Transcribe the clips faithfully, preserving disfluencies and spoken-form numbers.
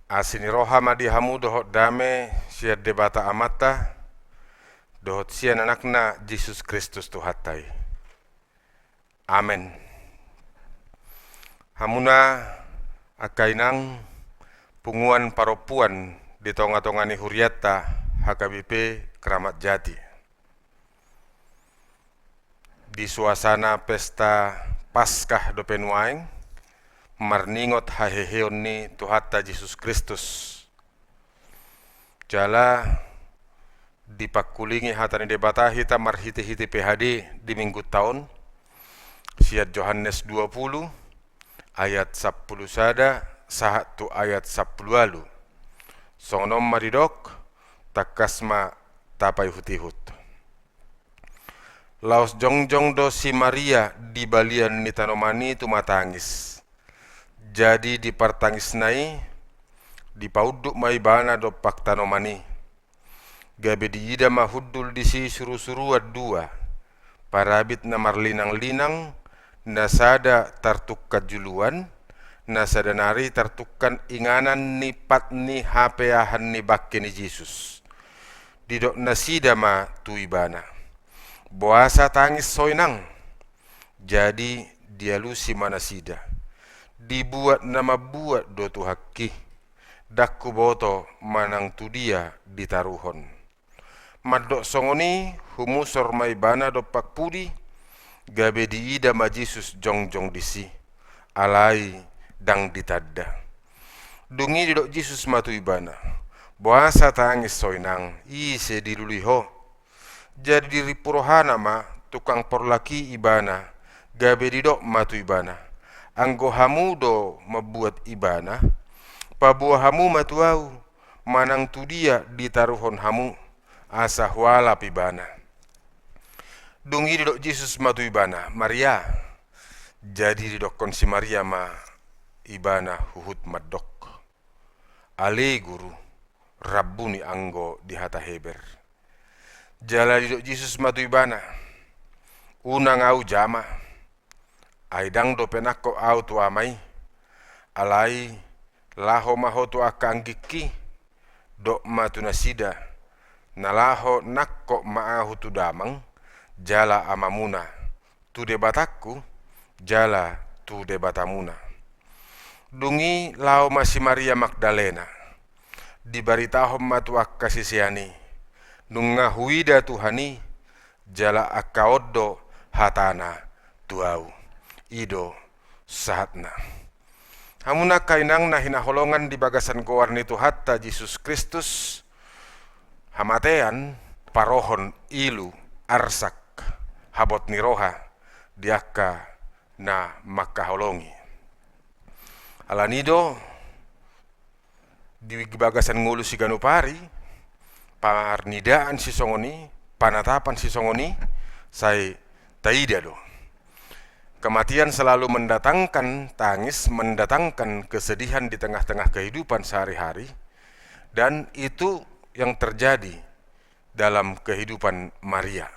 Asi ni roha ma di hamu dohot dame sian Debata Amanta, dohot sian Anakna Jesus Kristus Tuhanta i. Amen. Hamuna angka inang, punguan parompuan di tonga-tonga ni hurianta H K B P Kramat Jati. Di suasana pesta Paskah dope nuaeng, marningot haheheon ni Tuhanta Jesus Kristus. Jala dipangkulingi hata ni Debata hita marhite-hite P H D di Minggunta on, sian Johannes dua pulu ayat sampulu sada sahat tu ayat sampulu ualu. Songon on ma didok, tangkas ma tapaihut-ihut. Laos jongjong do si Maria di balian ni tanoman i tumatangis. Jadi di partangisna i, dipaunduk ma ibana dompak tanoman i. Gabe diida ma hundul disi suru-suruan dua, parabit na marlinang-linang, na sada tartungkan juluan, na sada nari tartungkan inganan ni pat ni hapeahan ni bangke ni Jesus. Didok nasida ma tu ibana: Boasa tangis ho, inang? Jadi dialusi ma nasida: Dibuat na mambuat do Tuhanki. Ndang huboto manang tu dia ditaruhon. Mandok songon i, humusor ma ibana dompak pudi, gabe diida ma Jesus jongjong disi, alai ndang ditanda. Dung i didok Jesus ma tu ibana: Boasa tangis ho, inang? Ise dilului ho? Jadi dirimpu rohana ma tukang porlak i ibana, gabe didok ma tu ibana: Anggo hamu do mambuat ibana, paboa hamu ma tu ahu, manang tu dia ditaruhon hamu, asa hualap ibana. Dung i didok Jesus ma tu ibana: Maria. Jadi didokkon si Maria ma ibana huhut mandok: Ale Guru, Rabbuni anggo di hata Heber. Jala didok Jesus ma tu ibana: Unang ahu jama, ai ndang dope nangkok ahu tu Ama i. Alai laho ma ho tu angka anggingki, dok ma tu nasida: Na laho nangkok ma ahu tu Damang jala Amamuna, tu Debatangku jala tu Debatamuna. Dung i laho ma si Maria Magdalena, dibaritahon ma tu angka sisean i: Nunga huida Tuhan i, jala angka on do hatana tu ahu. I do sahatna. Hamuna angka inang na hinaholongan di bagasan goar ni Tuhanta Jesus Kristus, hamatean parohon ilu, arsak, habot ni roha di angka na mangkaholongi. Alani do di bagasan ngolu siganup ari, parnidaan sisongon i, panatapan sisongon i, sai taida do. Kematian selalu mendatangkan tangis, mendatangkan kesedihan di tengah-tengah kehidupan sehari-hari, dan itu yang terjadi dalam kehidupan Maria.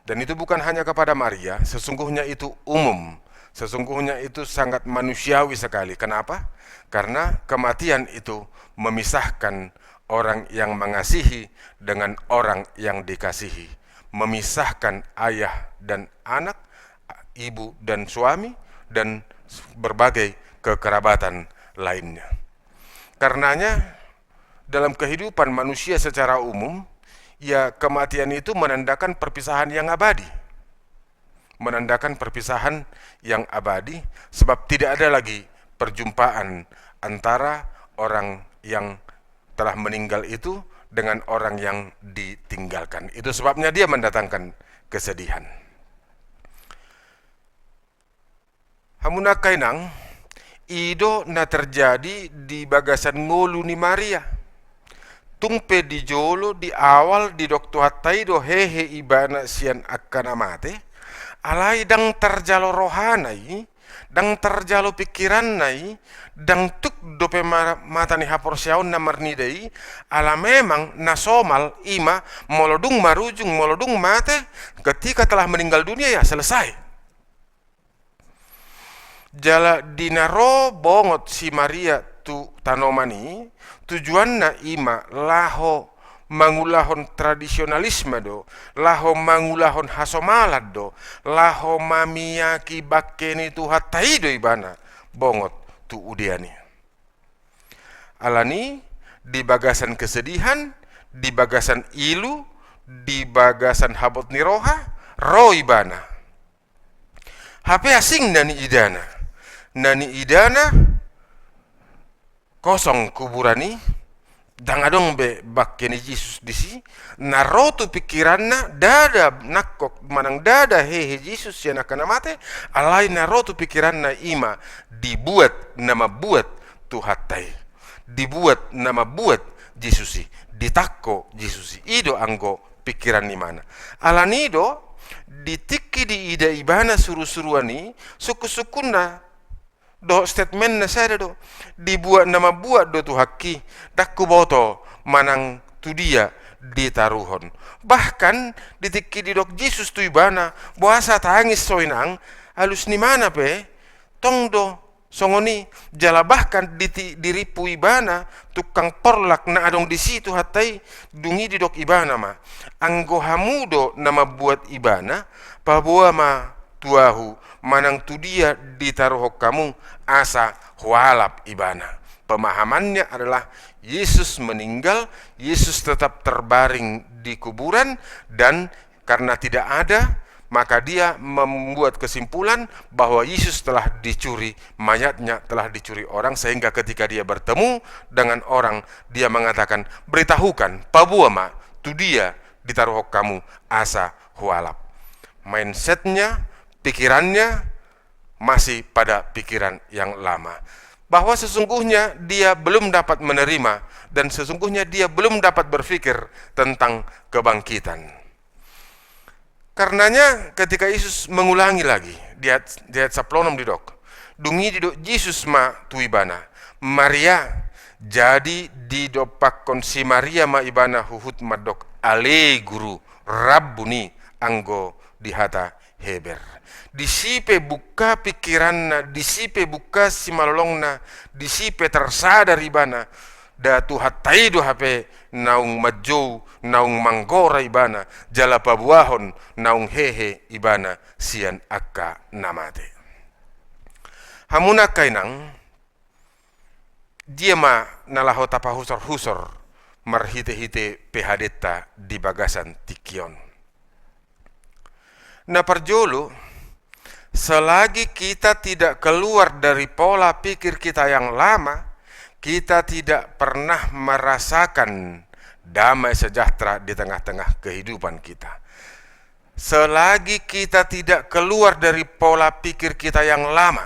Dan itu bukan hanya kepada Maria, sesungguhnya itu umum, sesungguhnya itu sangat manusiawi sekali. Kenapa? Karena kematian itu memisahkan orang yang mengasihi dengan orang yang dikasihi, memisahkan ayah dan anak, ibu dan suami, dan berbagai kekerabatan lainnya. Karenanya, dalam kehidupan manusia secara umum, ya, kematian itu menandakan perpisahan yang abadi. Menandakan perpisahan yang abadi, sebab tidak ada lagi perjumpaan antara orang yang telah meninggal itu dengan orang yang ditinggalkan. Itu sebabnya dia mendatangkan kesedihan. Hamuna angka inang, i do na terjadi di bagasan ngolu ni Maria. Tung pe di jolo, di awal, didok Tuhanta i do hehe ibana sian angka na mate, alai ndang tarjalo rohana i, ndang tarjalo pingkiranna i, ndang tuk dope ma-, mata ni haporseaonna marnida i, ala memang na somal i ma molo dung marujung, molo dung mate, ketika telah meninggal dunia, ya selesai. Jala di na ro bongot si Maria tu tanoman i, tujuanna i ma laho mangulahon tradisionalisme do, laho mangulahon hasomalan do, laho mamiaki bangke ni Tuhanta i do ibana bongot tu udean i. Alani, di bagasan kesedihan, di bagasan ilu, di bagasan habot ni roha, ro ibana. Hape asing na niidana. Na niidana kosong kuburan i, ndang adong be bangke ni Jesus disi. Na ro tu pikiranna, ndada nangkok manang ndada hehe Jesus sian angka na mate. Alai na ro tu pikiranna i ma dibuat na mambuat Tuhanta i, dibuat na mambuat Jesus i, ditangko Jesus i. I do anggo pikiran ni ibana. Alani do, di tingki diida ibana surusuruan i, sungkunsungkunna dohot statementna sada do: Dibuat na mambuat do Tuhanki, ndang huboto manang tu dia ditaruhon. Bahkan di tingki didok Jesus tu ibana: Boasa tangis ho inang? Alus ni ibana pe tong do songon i. Jala bahkan di ti-, dirimpu ibana tungkang porlak na adong disi Tuhanta i, dung i didok ibana ma: Anggo hamu do na mambuat ibana, paboa ma tu ahu manang tu dia ditaruhon hamu, asa hualap ibana. Pemahamannya adalah Yesus meninggal, Yesus tetap terbaring di kuburan, dan karena tidak ada, maka dia membuat kesimpulan bahwa Yesus telah dicuri, mayatnya telah dicuri orang, sehingga ketika dia bertemu dengan orang, dia mengatakan, "Beritahukan, paboa ma tu dia ditaruhon hamu, asa hualap." Mindsetnya, pikirannya masih pada pikiran yang lama. Bahwa sesungguhnya dia belum dapat menerima dan sesungguhnya dia belum dapat berpikir tentang kebangkitan. Karenanya, ketika Yesus mengulangi lagi, di ayat, di ayat sampulu onom didok, dung i didok Jesus ma tu ibana: "Maria!" Jadi didompakkon si Maria ma ibana huhut mandok: "Ale Guru, Rabbuni, anggo di hata Heber." Disi pe bungka pikiranna, disi pe bungka simalolongna, disi pe tarsadar ibana, nda Tuhanta i do hape naung manjou, naung manggora ibana, jala paboahon naung hehe ibana sian angka na mate. Hamu angka inang, dia ma na laho tapahusorhusor marhitehite P H D-ta di bagasan tingki on? Na parjolo, selagi kita tidak keluar dari pola pikir kita yang lama, kita tidak pernah merasakan damai sejahtera di tengah-tengah kehidupan kita. Selagi kita tidak keluar dari pola pikir kita yang lama,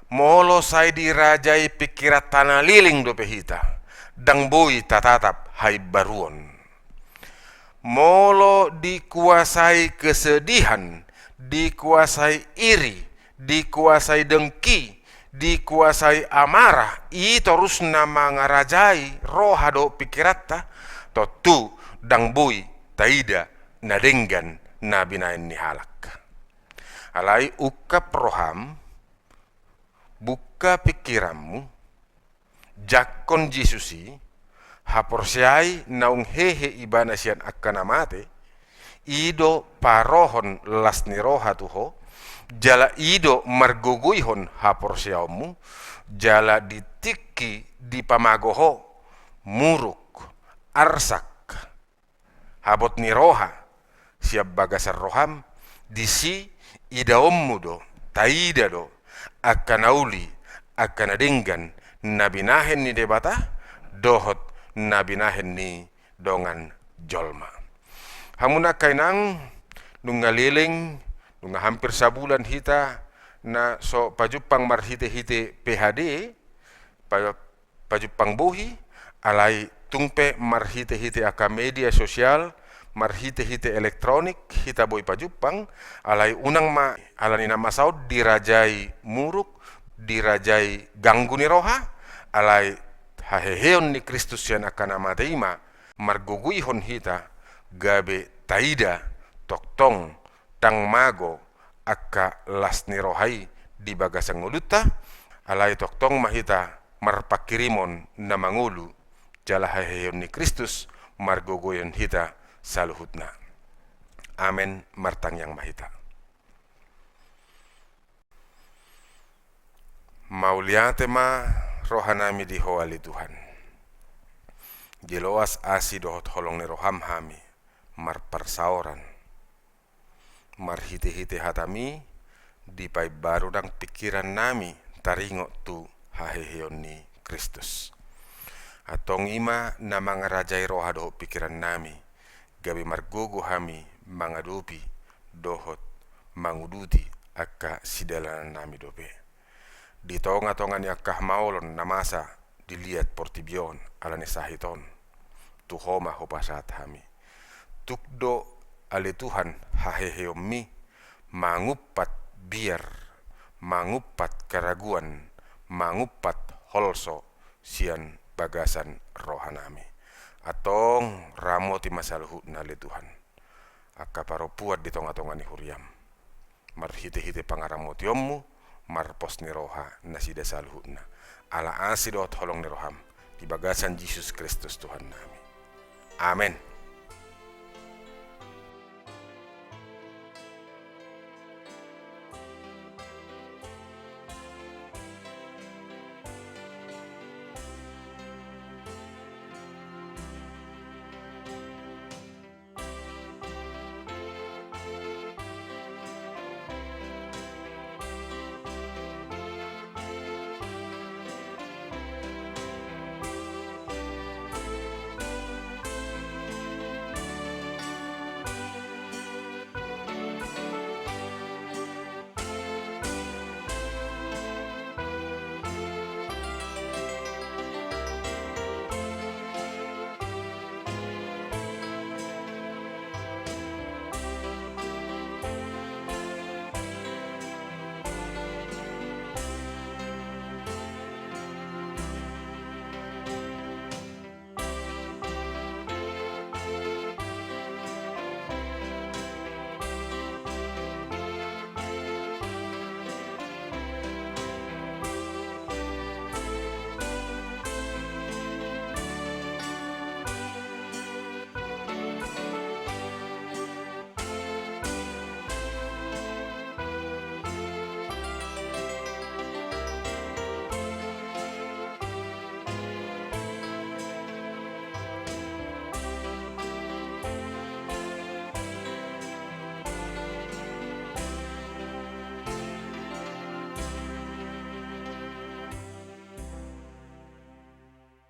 molo sai dirajai pingkiranta na leleng dope hita, ndang boi tatatap haimbaruon. Molo dikuasai kesedihan, dikuasai iri, dikuasai dengki, dikuasai amarah, i torus na mangarajai roha dohot pingkiranta, tontu ndang boi taida na denggan na binahen ni halak. Alai ungkap roham, bungka pingkiranmu, jangkon Jesus i, haporseai naung hehe ibana sian angka na mate, i do parohon las ni roha tu ho, jala i do margogoihon haporseaonmu, jala di tingki dipamago ho muruk, arsak, habot ni roha sian bagasan roham, disi idaonmu do, taida do angka na uli, angka na denggan na binahen ni Debata dohot na binahen ni dongan jolma. Hamu angka inang, nunga leleng, nunga hampir sabulan hita na so pajumpang marhitehite P H D, pa-, pajumpang bohi, alai tung pe marhitehite angka media sosial, marhitehite elektronik, hita boi pajumpang, alai unang ma alani na masa on dirajai muruk, dirajai ganggu ni roha, alai haheheon ni Kristus sian angka na mate i ma margogoihon hita gabe taida tongtong ndang mago angka las ni roha i di bagasan ngolunta, alai tongtong ma hita marpanghirimon na mangolu, jala haheheon ni Kristus margogoihon hita saluhutna. Amen. Martangiang ma hita. Mauliate ma rohanami di Ho ale Tuhan. Diloas asi dohot holong ni roham hami marparsaoran. Marhitehite hatami, dipaimbaru nang pingkirannami taringot tu haheheon ni Kristus. Antong i ma na mangarajai roha dohot pingkirannami, gabe margogo hami mangadopi dohot manguduti angka sidalanannami dope. Di tongatonga ni angka hamaolon na masa diliat portibi on ala ni sahit on, tu Ho ma hupasahat hami. Tuk do ale Tuhan haheheonmi mangumpat biar, mangumpat keraguan, mangumpat holso sian bagasan rohanami. Antong ramoti ma saluhutna ale Tuhan angka parompuan di tongatonga ni huriam. Marhitehite pangaramotionmu, marpos ni roha nasida saluhutna. Ala asi dohot holong ni roham, di bagasan Jesus Kristus Tuhannami. Amen.